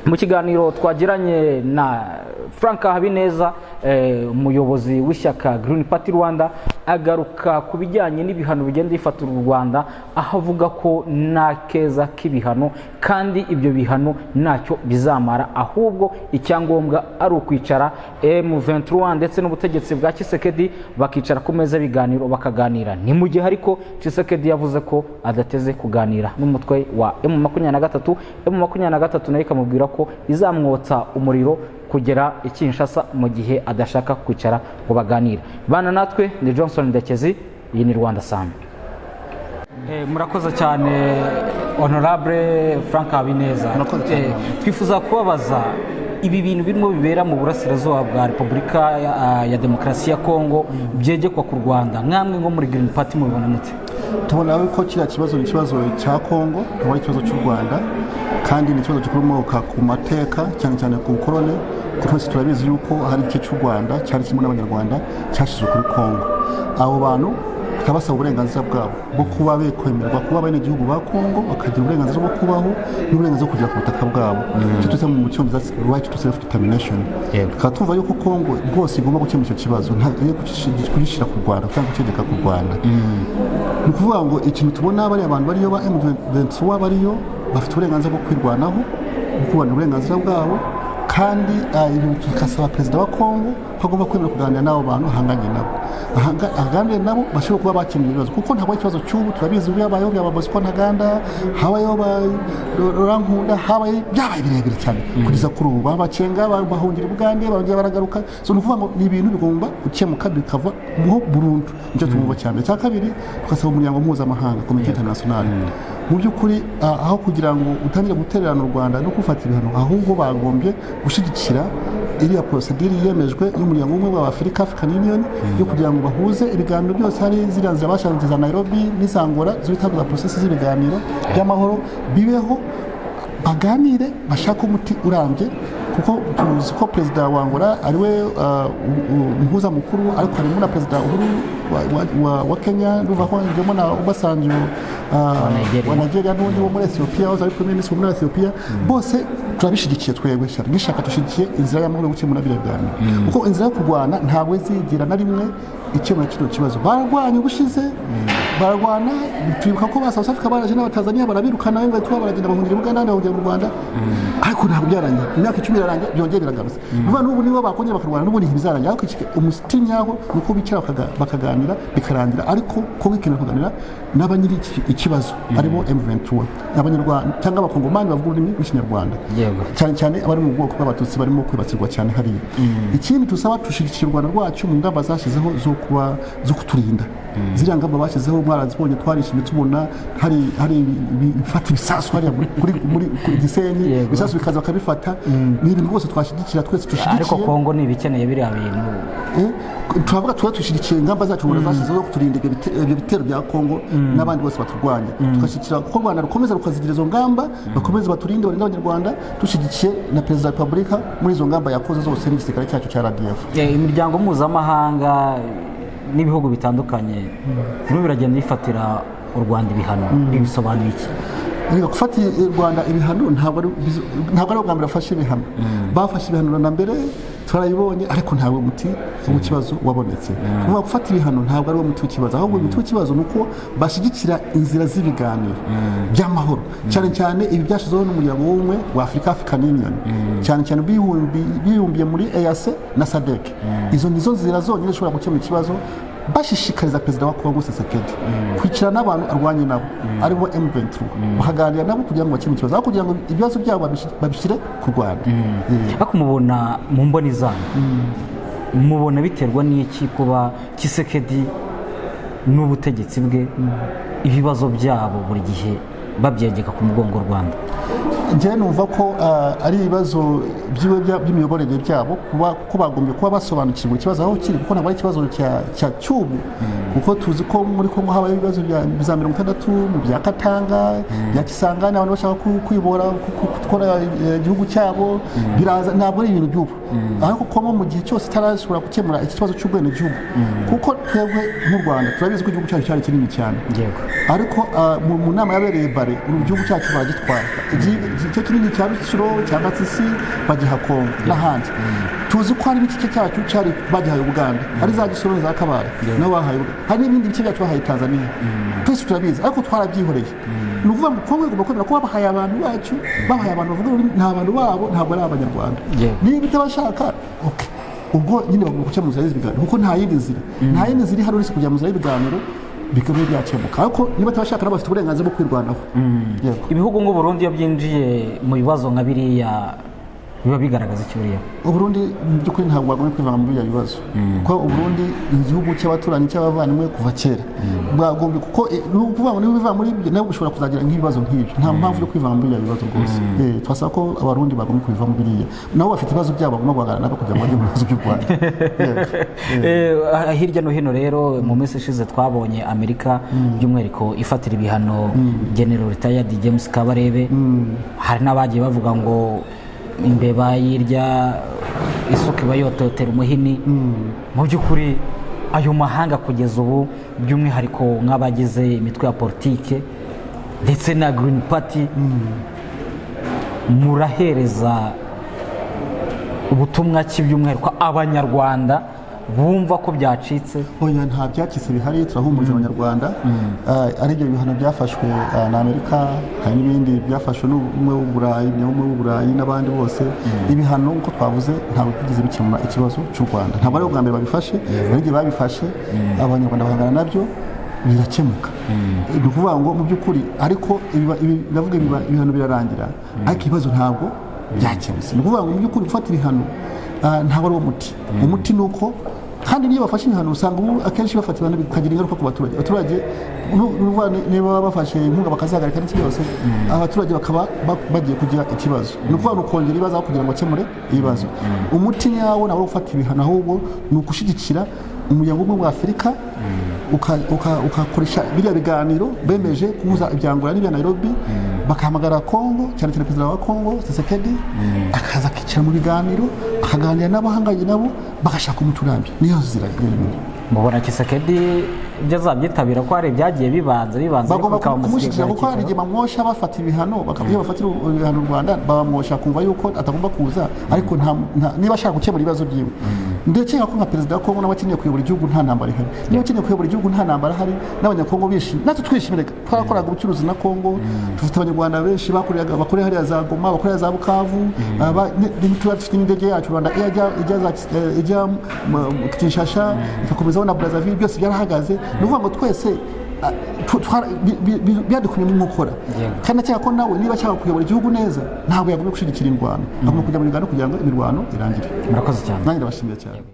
Mu kiganiro twagiranye na Frank Habineza, umuyobozi w'ishyaka Green Party Rwanda, agaruka ku bijyanye n'ibihano bigenda bifatira u Rwanda, aho avuga ko nta keza k'ibihano kandi ibyo bihano ntacyo bizamara, ahubwo icyangombwa ari ukwicara M23 ndetse n'ubutegetsi bwa Tshisekedi bakicara ku meza y'ibiganiro bakaganira. Ni mu gihe ariko Tshisekedi yavuze ko adateze kuganira n'umutwe wa M23. M23 nayo ikamubwira ko izamwotsa umuriro kugera i Kinshasa mu gihe adashaka kwicara ngo baganire. Bana natwe, ni Johnson Ndekezi, iyi ni Rwanda Sun. Murakoze cyane, Honorable Frank Habineza. Murakoze cyane. Twifuza kubabaza ibi bintu birimo bibera mu burasirazuba bwa Repubulika ya Demokarasi ya Kongo byegekwa ku Rwanda, mwamwe nko muri Green Party mubibona mute? Tubona ko kiriya kibazo ni ikibazo cya Kongo, ntabwo ari ikibazo cy'u Rwanda, kandi ni ikibazo gikomoka ku mateka, cyane cyane ku bukorone, kuko twese turabizi yuko hari igice cy'u Rwanda cyari kirimo n'Abanyarwanda cyashyizwe kuri Kongo. Abo bantu bakaba basaba uburenganzira bwabo bwo kuba bekwemerwa kuba abenegihugu ba Kongo, bakagira uburenganzira bwo kubaho n'uburenganzira bwo kugera ku butaka bwabo, icyo twita mu Cyongereza right to self determination. Tukaba tumva yuko Kongo rwose igomba gukemura icyo kibazo, ntabwo kugishyira ku Rwanda cyangwa kucyegeka ku Rwanda. Ni ukuvuga ngo ikintu tubona, bariya abantu bariyo ba M23 bariyo bafite uburenganzira bwo kwirwanaho, bwo kubona uburenganzira bwabo, kandi ibintu tugasaba perezida wa Kongo ko agomba kwemera kuganira n'abo bantu ahanganye nabo, aganire nabo bashobora kuba bakemura ibibazo, kuko ntabwo ari ikibazo cy'ubu. Turabizi byabayeho bya Bosco Ntaganda, habayeho ba Laurent, habaye byabaye birebire cyane kugeza kuri ubu babacenga bahungira i Bugande, barongera baragaruka. So ni ukuvuga ngo ni ibintu bigomba gukemuka bikava mu burundu. Nicyo tumva cyane. Icya kabiri, tugasaba umuryango mpuzamahanga, communauté internationale, mu by'ukuri aho kugira ngo utangire gutererana u Rwanda no gufata ibihano, ahubwo bagombye gushyigikira iriya procédure yemejwe y'umuryango w'Ubumwe bwa Afurika, African Union, yo kugira ngo bahuze ibiganiro byose. Hari ziriya nzira bashanze za Nairobi n'iza Angola zo bita za processus z'ibiganiro by'amahoro, bibeho, baganire, bashake umuti urambye, kuko tuzi ko perezida wa Angola ariwe umuhuza mukuru, ariko harimo na perezida Uhuru wa Kenya, ndumva ko hajyamo na Obasanjo Nigeria. wa Nigeria, n'undi wo muri Ethiopia wahoze ari premier ministre wo muri Ethiopia. Bose turabishyigikiye. Twebwe cyane nk'ishyaka dushyigikiye inzira y'amahoro yo gukemura biriya biganiro, kuko inzira yo kurwana ntabwo izigira na rimwe ikemura kino kibazo. Bararwanya ubushize, bararwana, turibuka ko ba South Africa baraje n'Abatanzania barabirukana, ngo tuba baragenda bahungira i Buganda, abandi bahungira mu Rwanda, ariko ntabwo byarangiye. Imyaka 10 irarangiye, byongeye biragarutse. Bivuga n'ubu nibo bakongera bakarwana, n'ubundi ntibizarangira. Ariko umuti nyawo ni uko bicara bakaganira bikarangira, ariko Kongo ikenera kuganira n'abanyiri ikibazo, aribo M23, Abanyarwanda cyangwa Abakongomani bavuga ururimi rw'Ikinyarwanda, cyane cyane abari mu bwoko bw'Abatutsi barimo kwibasirwa cyane hariya. Ikindi tusaba, dushyigikira u Rwanda rwacu mu ngamba zashyizeho zo kuba zo kuturinda. Ziriya ngamba bashyizeho mwarazibonye, twarishimye tubona hari ibifata ibisasu hariya muri Gisenyi, ibisasu bikaza bakabifata. Ni ibintu rwose twashyigikira twese, Ariko dushyigikiye. Kongo ntibikeneye biriya bintu. Turavuga tuba dushyigikiye ingamba zacu Rwanda zashyizeho zo kuturinda ibyo bitero bya Kongo n'abandi bose baturwanya. Tugashyigikira ko u Rwanda rukomeza rukazigira izo ngamba, bakomeza baturinde, barinde Abanyarwanda. Dushyigikiye na perezida wa repubulika muri izo ngamba yakoze zose n'igisirikare cyacu cya RDF. Imiryango mpuzamahanga n'ibihugu bitandukanye birimo biragenda bifatira u Rwanda ibihano, bisobanuye iki? Erega gufata u Rwanda ibihano ntabwo ari ubwa mbere bafashe ibihano. Bafashe ibihano na mbere twarabibonye, ariko ntabwo umuti w'ikibazo wabonetse. Kuvuga gufata ibihano ntabwo ari wo muti w'ikibazo, ahubwo umuti w'ikibazo ni uko bashyigikira inzira z'ibiganiro by'amahoro, cyane cyane ibi byashyizweho n'Umuryango w'Ubumwe wa Afurika, African Union, cyane cyane bibumbiye muri EAC na SADC. Izo nizo nzira zonyine zishobora gukemura ikibazo. Bashishikariza perezida wa Kongo Tshisekedi kwicara n'abantu arwanye nabo, aribo M23, bakaganira nabo kugira ngo bakemure ikibazo, aho kugira ngo ibibazo byabo babishyire ku Rwanda. Ariko mubona, mu mboni zanyu, mubona biterwa n'iki kuba Tshisekedi n'ubutegetsi bwe ibibazo byabo buri gihe babyegeka ku mugongo w'u Rwanda? Njyewe numva ko ari ibibazo byiwe by'imiyoborere byabo, kuba ko bagombye kuba basobanukirwa ikibazo aho kiri, kuko ntabwo ari ikibazo cya cy'ubu, kuko tuzi ko muri Kongo habaye ibibazo bya za 60 mu bya Katanga, bya Kisangani, abantu bashaka kwibora, gutwara igihugu cyabo, biraza. Ntabwo ari ibintu by'ubu, ariko Kongo mu gihe cyose itarashobora gukemura iki kibazo cy'ubwenegihugu, kuko twebwe nk'u Rwanda turabizi ko igihugu cyacu cyari kinini cyane, ariko mu nama yabereye Bari, ubu igihugu cyacu baragitwara. Igice kinini cya Rutsiro, cya Masisi bagiha Kongo n'ahandi. Tuzi ko hari n'igice cyacu cyari bagihaye Uganda, ari za Gisoro, za Kabare, nabo bahaye Uganda. Hari n'ibindi bice byacu bahaye Tanzania. Twese turabizi, ariko twarabyihoreye. Ni ukuvuga ngo Kongo igomba kwemera ko babahaye abantu bacu, babahaye abantu bavuga ururimi, nta bantu babo, ntabwo ari Abanyarwanda. Niba itabashaka, okay, ubwo nyine bagomba guca mu nzira y'ibiganiro, kuko nta yindi nzira, nta yindi nzira ihari uretse kujya mu nzira y'ibiganiro, bikaba byakemuka. Ariko niba atabashaka, nabo bafite uburenganzira bwo kwirwanaho. Yego. Ibihugu nk'u Burundi, iyo byinjiye mu bibazo nka biriya, biba bigaragaza icyo buriya? Uburundi mu by'ukuri ntabwo bagombye kwivanga muri biriya bibazo, kuko Uburundi ni igihugu cy'abaturanyi, cy'abavandimwe kuva kera. Bwagombye kuko ni ukuvuga ngo niba biva muri ibyo, nabo bishobora kuzagira nk'ibibazo nk'ibyo. Nta mpamvu yo kwivanga muri biriya bibazo rwose. Twasaba ko Abarundi bagombye kubivamo biriya. Nabo bafite ibibazo byabo bagomba guhangana nabyo kugira ngo bajye mu bibazo by'u Rwanda. Yego. Hirya no hino rero, mu minsi ishize twabonye Amerika by'umwihariko ifatira ibihano General Retired James Kabarebe. Hari n'abagiye bavuga ngo imbeba yirya isuka iba yototera umuhini. Mu by'ukuri ayo mahanga kugeza ubu, by'umwihariko nk'abagize imitwe ya politike ndetse na Green Party, murahereza ubutumwa ki by'umwihariko Abanyarwanda bumva ko byacitse? Oya, nta byacitse bihari. Turahumuriza Abanyarwanda. Ari ibyo bihano byafashwe na Amerika, hari n'ibindi byafashwe n'Ubumwe bw'Uburayi, n'Ubumwe bw'Uburayi n'abandi bose. Ibihano, nk'uko twavuze, ntabwo byigeze bikemura ikibazo cy'u Rwanda. Ntabwo ari ubwa mbere babifashe. Hari igihe babifashe, Abanyarwanda bahangana nabyo, birakemuka. Ni ukuvuga ngo mu by'ukuri, ariko ndavuga ibihano birarangira, ariko ibibazo ntabwo byakemutse. Ni ukuvuga ngo mu by'ukuri gufata ibihano ntabwo ari wo muti. Umuti ni uko, kandi niyo bafashe ibihano, usanga ubu akenshi bafata ibihano bikagira ingaruka ku baturage. Abaturage nuvuga niba bafashe inkunga bakazihagarika n'iki byose, abaturage bakaba bagiye kugira ikibazo. Ni ukuvuga ni ukongera ibibazo aho kugira ngo bakemure ibibazo. Umuti nyawo ntabwo ari gufata ibihano, ahubwo ni ugushyigikira Umuryango w'Ubumwe bwa Afurika, ukakoresha biriya biganiro bemeje guhuza ibya Angola n'ibya Nairobi, bakahamagara Kongo, cyane cyane perezida wa Kongo Tshisekedi, akaza akicara mu biganiro, akaganira n'abahanganye nabo, bagashaka umuti urambye. Niyo nzira yonyine. Mubona Tshisekedi ibyo azabyitabira, ko hari ibyagiye bibanza bibanza, ariko Bagomba bikaba kumushyigikira, kuko hari igihe bamwosha bafata ibihano. Iyo bafatira ibihano u Rwanda, babamwosha kumva yuko atagomba kuza. Ariko niba ashaka gukemura ibibazo byiwe, ndakeka ko nka perezida wa Kongo nawe akeneye kuyobora igihugu nta ntambara ihari. Niba akeneye kuyobora igihugu nta ntambara ihari, n'Abanyakongo bishimye, natwe twishimire. Twarakoraga ubucuruzi na Kongo, dufite Abanyarwanda benshi bakoreraga, bakorera hariya za Goma, bakorera za Bukavu. Tuba dufite n'indege yacu Rwanda ijya mu Kinshasa, igakomezaho na Brazzaville. Byose byarahagaze. Ni ukuvuga ngo twese byadukumye mu nkokora. Kandi ndakeka ko nawe niba ashaka kuyobora igihugu neza, ntabwo yagomba gushyigikira indwano, agomba kujya mu biganiro kugira ngo imirwano irangire. Murakoze cyane. Nanjye ndabashimiye cyane.